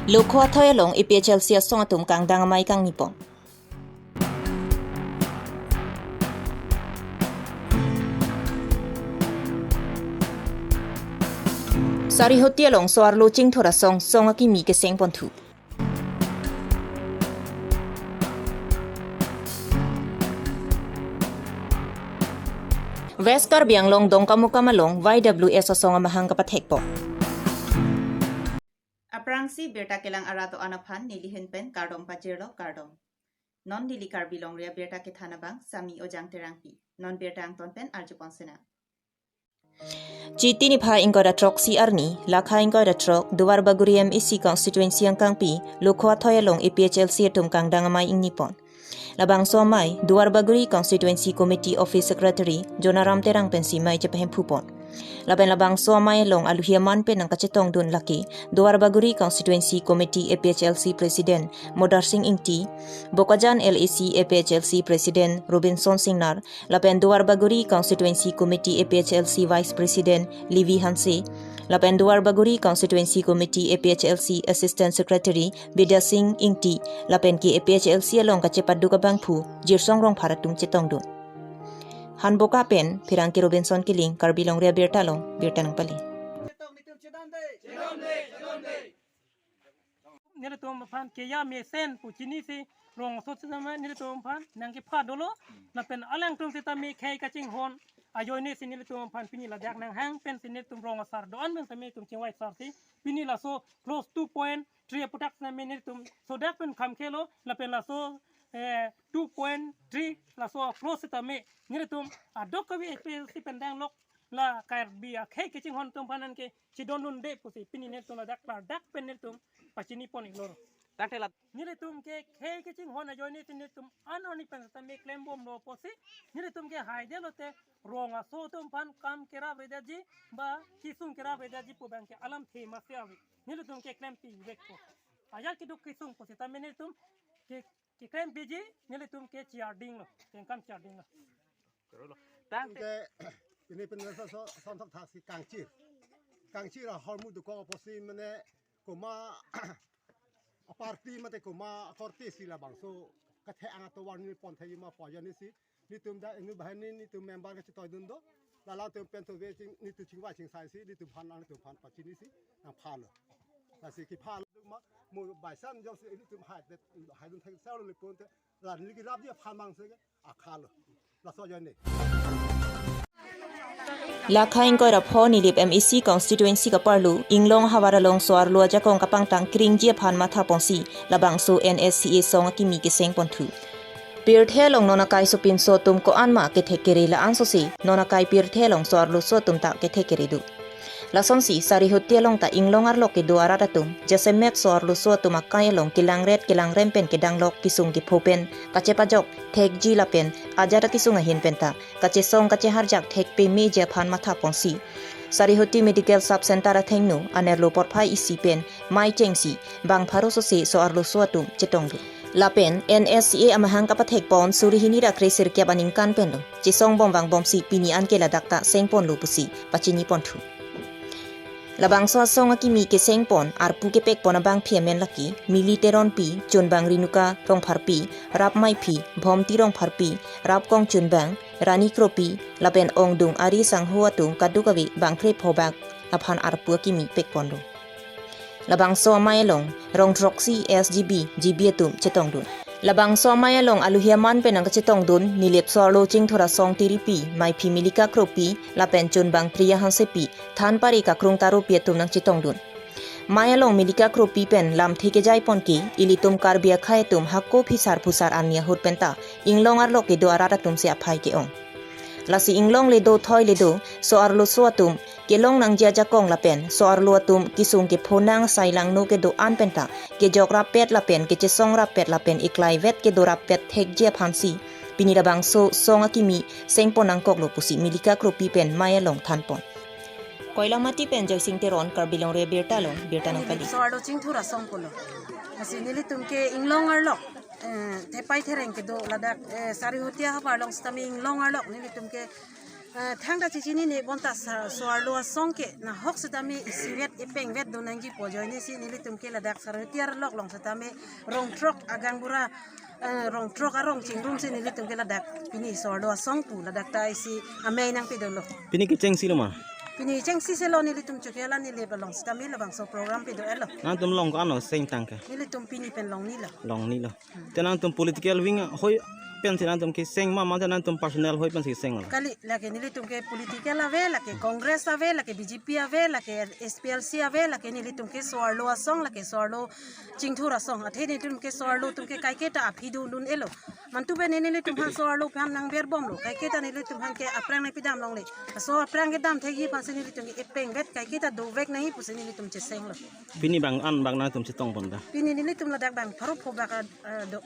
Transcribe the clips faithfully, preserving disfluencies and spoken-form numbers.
Lokho athoi along A P H L C asong atum kangdang amei kangni pon. Sarihuti along so-arlo chingthur asong song akimi keseng ponthu. West Karbi Anglong Dongkamukam along Y W S asong amahang kapathek pon. Aphrangsi birta kelang arat do-an aphan neli ahin pen kardom pajirlo, kardom. Non neli Karbi Longri Abirta kethan abang Sami Ojang Terangpi. Non birta angton pen arjupon sena. Chiti niphai ingkoi ra throksi arni, lakha ingkoi ra throk, Duarbagori M A C constituency angkangpi, Lokho athoi along A P H L C atum kangdang amei ingni pon. Labangso amei, Duarbagori Constituency Committee Office Secretary Jonaram Terang pensi mei chepahemphu pon. Lapen labangso amei along aluhi aman pen nangkachetongdun lake, Duarbagori Constituency Committee A P H L C President Modar Sing Ingti, Bokajan L A C A P H L C President Robinson Singnar, lapen Duarbagori Constituency Committee A P H L C Vice President Levi Hanse, lapen Duarbagori Constituency Committee A P H L C Assistant Secretary Bidya Sing Ingti, lapen ke A P H L C along kachepaduk abangphu Jirsong Rongphar atum chetongdun. Hanboka pen Pherangke Robinson Killing, Karbi Longri Abirta along birta nangpale. Nelitum aphan keya mesen pu chinisi rong aso sitame nelitum aphan nangkepha dolo. Lapen alangtum sitame khei kachinghon ajoine si nelitum aphan pini ladak nanghang pensi nelitum rong asar do-an pen sitame nelitum chingvai sar si pini laso clause two point three aputhak sitame nelitum sodak pen khamkhelo lapen laso, eh, two point three laso clause sitame nelitum adok kave A P H L C pen danglok la Karbi akhei kachinghon atum aphan anke chedondunde pusi pini nelitum ladak klardak pen nelitum pachini pon-iklo. Tangte la nelitum ke khei kachinghon ajoine si nelitum an arni pen sitame klembomlo pusi nelitum ke haidetlo te rong aso atum aphan kam kerap redetji ba kesung kerap redetji pu abang ke alamthe masi ave. Nelitum ke klempivekpo. Ajat keduk kesung pusitame nelitum ke, keklempiji, nelitum ke chiardinglo, kengkam chiardinglo. Tangte ke ini pen so, so, son thak thak si kangchir. Kangchir ahormu dokok apotsi mane komat aparty mate komat akorte si labangso kathek-ang atovar neli pon thekji ma pu ajoine si nelitum dak inut banghini nelitum member kachetongdun do. Lalatum pen to ve ching nelitum chingvai chingsai si nelitum aphan nangtum aphan pachinisi nangphalo. Lasi kephalo ma mo by chance jongsi nelitum hai det haidun thek salo le ponte la neli kerapji aphan mang se akhalo. Laso ajoine. Lakha ingkoi ra pho Nilip M A C constituency kaparlu, Inglong ahavar along so-arlo ajakong kapangtang kringji aphan matha ponsi, labangso N S C A song akimi keseng ponthu. Pirthe along non akai sopinso atum ko-an ma kethek kere la-an sose, non akai pirthe along so-arloso atum ta kethek kere do. Lasonsi Sarihuti along ta Inglong arlo kedo arat atum, jasemet so-arloso atum akai along kelangret kelangrem pen kedanglok kesung kepho pen, kachepajok, thekji lapen, ajat akesung ahin penta, kachesong kacheharjak thek pemeji aphan matha ponsi. Sarihuti Medical Sub Center athengno, anerlo porphai isi pen, mei chengsi, bang pharo sose so-arloso atum chetongdun. Lapen, N S C A amahang kapathek pon suri hini ra kre sirkep aningkan penlo. Chesong bom vang bomsi pini anke ladak ta seng ponlo pusi, pachini ponthu. Labangso asong akimi keseng pon, arpu kepek pon abangpi amen lake, Mili Teronpi, Chunbang Renuka Rongpharpi, Rap Meiphi, Bhomti Rongpharpi, Rap Kong Chunbang, Rani Kropi, lapen ongdung ari sangho atum kadokave bang kre pho bak aphan arpu akimi pek ponlo. Labangso amei along, rong throksi S G B, G B atum chetongdun. Labangso amei along aluhi aman pen nangkachetongdun, Nilip so-arlo chingthur asong tiripi, Meiphi Milika Kropi, lapen Chunbang Priya Hansepi, thanpari kakrung taropi atum nangchetongdun. Mei along Milika Kropi pen lamthe kejai ponke, ilitum Karbi akhei atum hako phisar phusar arni ahut penta, Inglong arlo kedo arat atum si aphai ke-ong. Lasi Inglong le do thoi le do, so-arloso atum, kelong nangji ajakong lapen, so-arlo atum, kesung kepho nang asai langno kedo-an penta, kejok rappet lapen, kechesong rappet lapen, iklaivet kedo rappet thekji aphansi, pini labangso song akimi, seng pon nangkoklo pusi Milika Kropi pen mei along than pon. Koilamati pen Joysing Teron, Karbi Longri Abirta along, birta nangpali. So-arlo chingthur asong pulo. Lasi nelitum ke Inglong arlo, eh, thepai thereng kedo ladak, eh, Sarihuti ahavar along sitame Inglong arlo, nelitum ke Eh, thangta chechinine bonta sa-, so-arlo asong ke nahok setame isivet epengvet do nangji pu ajoine si nelitum ke ladak Sarahuti arlok along setame rong throk agangbura, eh, rong throk arong chingrum si nelitum ke ladak pini so-arlo asong pu ladak ta isi amei nangpedolo. Pini kechengsi lo ma? Pini chengsi selo, nelitum Chokihola nilip along setame labangso program pedo-etlo. Nangtum long ko-an lo seng tang ke? Nelitum pini pen long ni lo. Long ni lo. Te nangtum political wing ahoi pensi nangtum keseng ma, mate nangtum personal ahoi pensi keseng lo? Kali, lake nelitum ke political ave, lake Congress ave, lake B J P ave, lake S P L C ave, lake nelitum ke so-arlo asong, lake so-arlo chingthur asong. Athe nelitum ke so-arlo atum ke kaiketa aphi dundun-etlo. Mantu pen nelitum aphan so-arlo aphan nangberbomlo. Kaiketa nelitum aphan ke aphrang nangpedam longle. Laso aphrang kedam thekji aphansi nelitum ke epengvet kaiketa dovek nangji pusi nelitum chesenglo. Pini bang-an bak nangtum chetong pon ta? Pini nelitum ladak bang pharo pho bak, ah, do.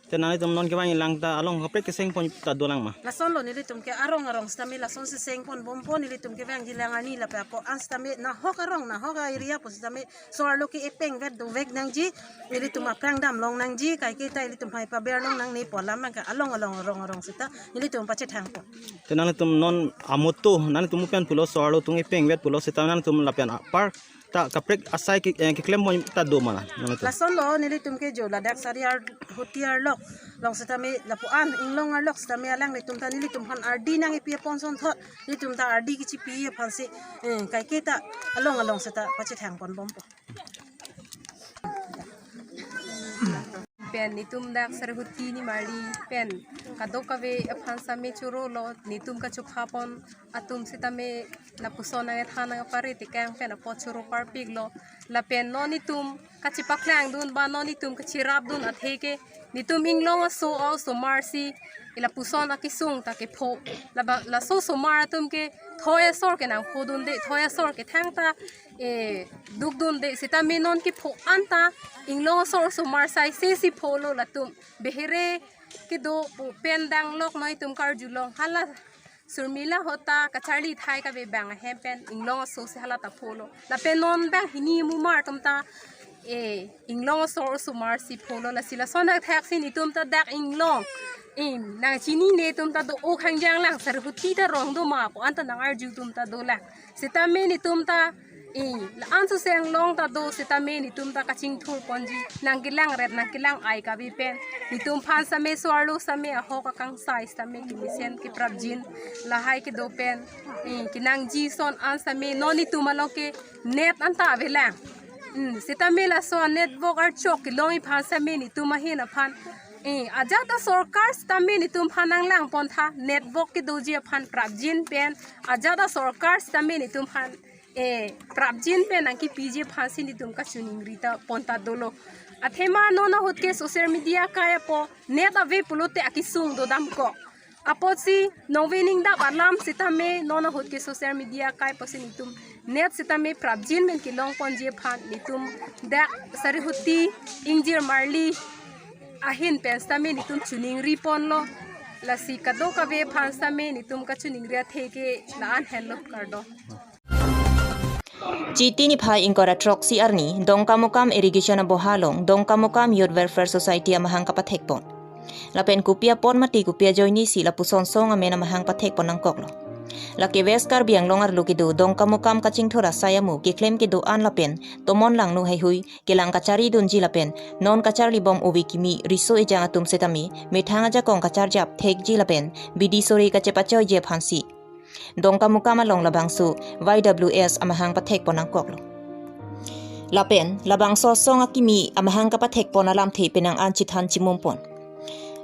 Te nanglitum non kevang-i lang ta along kaprek keseng pon ta dolang ma? Lasonlo, nelitum ke arong arong setame lason si seng ponbompo, nelitum kevangji lang arni lapen ako an setame nahok arong nahok a-area pu setame so-arlo ke epengvet dovek nangji, nelitum aphrang dam long nangji, kaiketa ilitum hai paber long nangne pu alam abang ke along along arong arong seta nelitum pachethang pon. Te nanglitum non amoto nanglitum pen pulo so-arlo atum epengvet pulo seta nanglitum lapen apar ta kaprek asai ke, eh, keklem pon ta do ma nangtum? Lasonlo, nelitum ke jo ladak Sarahuti arlok along setame lapu-an inglong arlok setame alanglitum ta nelitum aphan ardi nang-epi apon sonthot, nelitum ta ardi kechipi aphansi, eh, kaiketa along along seta pachethang ponbompo. Pen netum dak Sarahuti nimarli pen kadokave aphan setame chorolo, netum kachopha pon atum setame lapuson nang-ethan nangpare tekang pen apot choro parpiklo. Lapen non netum kachepaklang dun ba non netum kacherap dun athe ke netum inglong aso osomar si lapuson akesung ta kepho. Laba laso osomar atum ke thoi asor ke nangpho dunde, thoi asor ke thangta, eh, duk dunde, setame non kepho anta inglong asor osomar sai se si pholo latum. Behere kedo pu pen danglok noi tum karjulong hala Surmila ahut ta kacharli thai kave bang ahem pen inglong aso si hala ta pholo. Lapen non bang hini mumar atum ta, eh, inglong asor osomar si pholo, lasi lason athak si netum ta dak inglong, eh, nangchinine atum ta do-o khangjang lang, Sarahuti ta rong do ma pu anta nang-arju atum ta dolang. Setame netum ta, eh, la-an so seng long ta do setame netum ta kachingthur ponji, nangkelang ret nangkelang ai kave pen netum aphan setame so-arlo setame ahok akangsai setame kemesen keprapjin lahai kedo pen, eh, kenangji ason an setame non netum along ke net anta avelang. Hmm, setame laso a-network archok kelongji aphan setame netum ahin aphan, eh, ajat asorkar setame netum aphan nanglang pon tha, network kedoji aphan prapjin pen ajat asorkar setame netum aphan, eh, prapjin pen nangkepiji aphansi netum kachiningri ta pon ta dolo. Athema non ahut ke social media kai apo net ave pulote akesung dodamkok. Apotsi nongve ningdap alam setame non ahut ke social media kai apotsi netum net setame prapjin pen kelong ponji aphan netum dak Sarahuti ingjir marli ahin pen setame netum chiningri ponlo. Lasi kadokave aphan setame netum kachiningri athe ke la-an henlo, kardom. Chiti niphai ingkoi ra throksi arni Dongkamukam Irrigation aboha along Dongkamukam Youth Welfare Society amahang kapathek pon. Lapen kopi apot mate kopi ajoine si lapuson song amen amahang pathek pon nangkoklo. Lake West Karbi Anglong arlo kedo Dongkamukam kachingthur asai amu keklem kedo-an lapen tomon langno heihui kelang kacharli dunji lapen non kacharli bom ove kimi riso ejang atum setame methang ajakong kacharjap thekji lapen bidi sore kachepachoiji aphansi Dongkamukam along labangso Y W S amahang pathek pon nangkoklo. Lapen labangso asong akimi amahang kapathek pon alamthe penang an chethan chimum pon.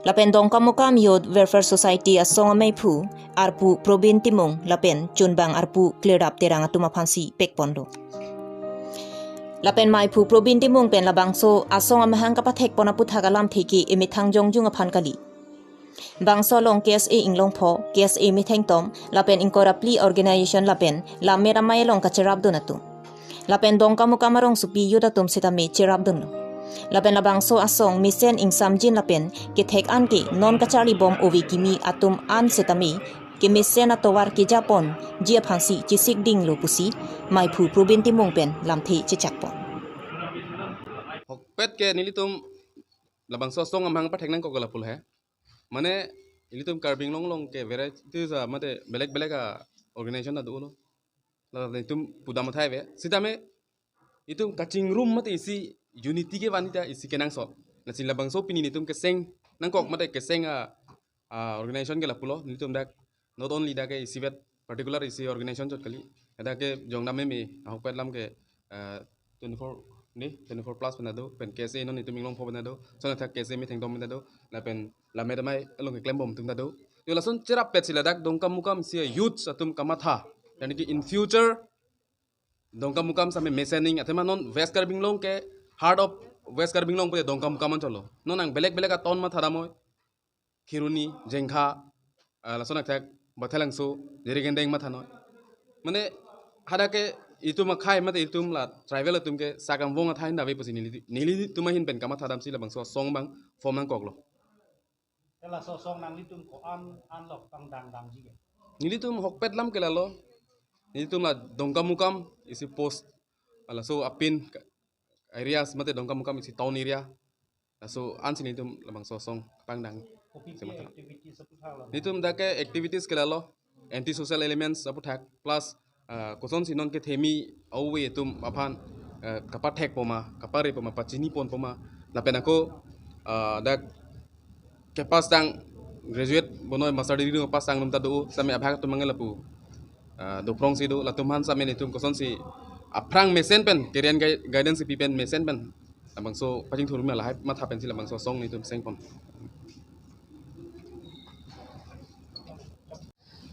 Lapen Dongkamukam Youth Welfare Society asong ameiphu arpu Probin Timung lapen chunbang arpu Klirdap Terang atum aphansi pek ponlo. Lapen meiphu Probin Timung pen labangso asong amahang kapathek pon aputhak alamthe ke emethang jongjung aphan kali. Bangso along K S A inglongpho, K S A methengtom, lapen ingkoi ra phli organization lapen lammet amei along kacherap dun atum. Lapen Dongkamukam arongsopi youth atum setame cherap dunlo. Lapen labangso asong mesen ingsamjin lapen kethek an ke non kacharli bom ove kimi atum an setame kemesen atovar keja ponji aphansi chesik dinglo pusi meiphu Probin Timung pen lamthe chechak pon. Hokpet ke nelitum labangso asong amahang pathek nangkok lapu he. Mane Ilitum Karbi Anglong along ke varieties a mate belek belek a organization ta dolo. La itum pudam athai ave. Sitame itum kachingrum mate isi unity kevan ta isi kenangsot. Lasi labangso pini nelitum keseng nangkok mate keseng a, a organization ke lapulo. Nelitum dak not only dak ke isivet particular isi organization chot kali. Dak ke jongdam meme ahokpet alam ke, eh, twenty-four ni, twenty-four plus pen ta do, pen K S A non itum inglong pho pen ta do, lason athak K S A metheng dom pen ta do, lapen lammet amei along keklembom atum ta do. Yo lason cherapet si ladak Dongkamukam isi youths atum kamatha. Yani ki in future Dongkamukam same mesening athema non West Karbi Anglong ke heart of West Karbi Anglong pute Dongkamukam anchotlo. Non ang belek belek a town matha damnoi. Kheroni, Jengkha, ah, lason athak, Bathalangso, Jirikindeng mathanoi. Mane hadak ke itum akhei mate itum la tribal atum ke sakam vong athai nave pusi neli, nelitum ahin pen kamatha damsi labangso asong abang form nangkoklo. Te laso asong nanglitum ko-an an lok pangdang damji ke? Nelitum ahokpet alam ke lalo. Nelitum la Dongkamukam isi post, ah, laso apin ka-, areas mate Dongkamukam isi town area. Laso ansi nelitum labangso asong pangdang. Kopi si kopi matha. Activities aputhak lo? Nelitum dak ke activities ke lalo, anti social elements aputhak plus, ah, kosonsi non kethemi awe atum aphan, eh, kapathek poma, kapare poma, pachini pon poma. Lapen ako, ah, dak kepass tang graduate bonoi master degree pass tang atum ta do, same abhag atum mangel lapu, ah, doprong si do, latum aphan same nelitum kosonsi aphrang mesen pen, career gui-, guidance pi pen mesen pen labangso pachingthurmi lahai matha pensi labangso asong nelitum sengpon.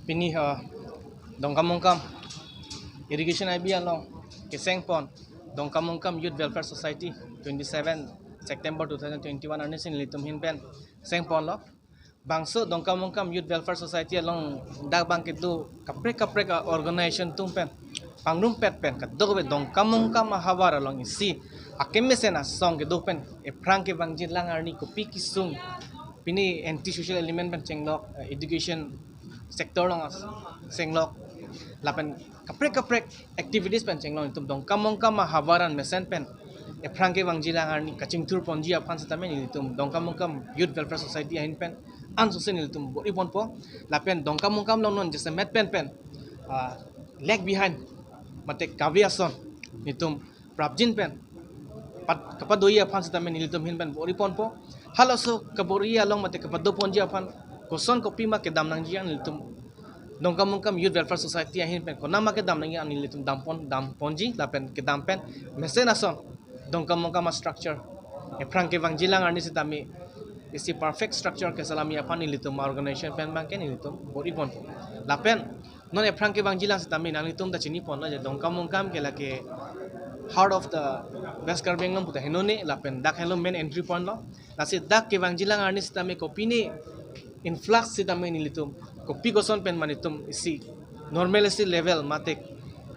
Pini, uh, Dongkamukam Irrigation I B along kesengpon Dongkamukam Youth Welfare Society twenty-seven September two thousand twenty-one arni si nelitum ahin pen sengponlo. Bangso Dongkamukam Youth Welfare Society along dak abang kedo kaprek kaprek a organization atum pen pangrumpet pen kadokave Dongkamukam ahavar along isi akemesen asong kedo pen ephrang kevangji alang arni kopi kesung pini anti social element pen chenglok, eh, education sector along as-, chenglok lapen kaprek kaprek activities pen chenglok, itum Dongkamukam ahavar an mesen pen ephrang kevangji alang arni kachingthur ponji aphan sitame nelitum Dongkamukam Youth Welfare Society ahin pen ansose nelitum bor-i ponpo. Lapen Dongkamukam along non jasemet pen pen, ah, lag behind mate kave ason nelitum prapjin pen pat-, kapado-i aphan sitame nelitum ahin pen bor-i ponpo. Halaso kabor-i along mate kapado ponji aphan koson kopima kedam nangji an nelitum Dongkamukam Youth Welfare Society ahin pen konama kedam nangji an nelitum dam pon, dam ponji lapen kedam pen mesen ason Dongkamukam a structure ephrang kevangji alang arni sitame isi perfect structure kesalami aphan nelitum organization pen abangke nelitum bor-i ponpo. Lapen non ephrang kevangji alang sitame nanglitum ta chini ponlo je Dongkamukam ke lake heart of the West Karbi Anglong puta henone lapen dak helo main entry point lo. Lasi dak kevangji alang arni sitame kopine influx sitame nelitum kopi koson pen manitum isi normalcy level mate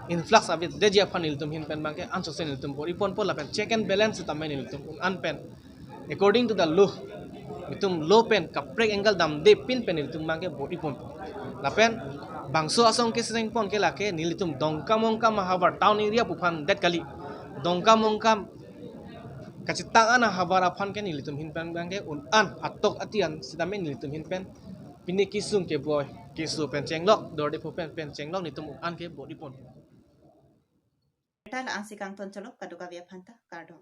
influx avedetji aphan nelitum ahin pen abangke ansose nelitum bor-i ponpo lapen check and balance sitame nelitum un-an pen according to the law, itum law pen kaprek angle damde pin pen nelitum abangke bor-i ponpo. Lapen bangso asong keseng pon ke lake nelitum Dongkamukam ahavar town area pu aphan det kali. Dongkamukam kachetang an ahavar aphan ke nelitum ahin pen abangke un-an atok ati an sitame nelitum ahin pen pini kesung keboi keso pen chenglok, dorde pho pen pen chenglok nelitum un-an ke bor-i ponpo. Beta la-an si kangton cholo kadokave aphan ta kardom.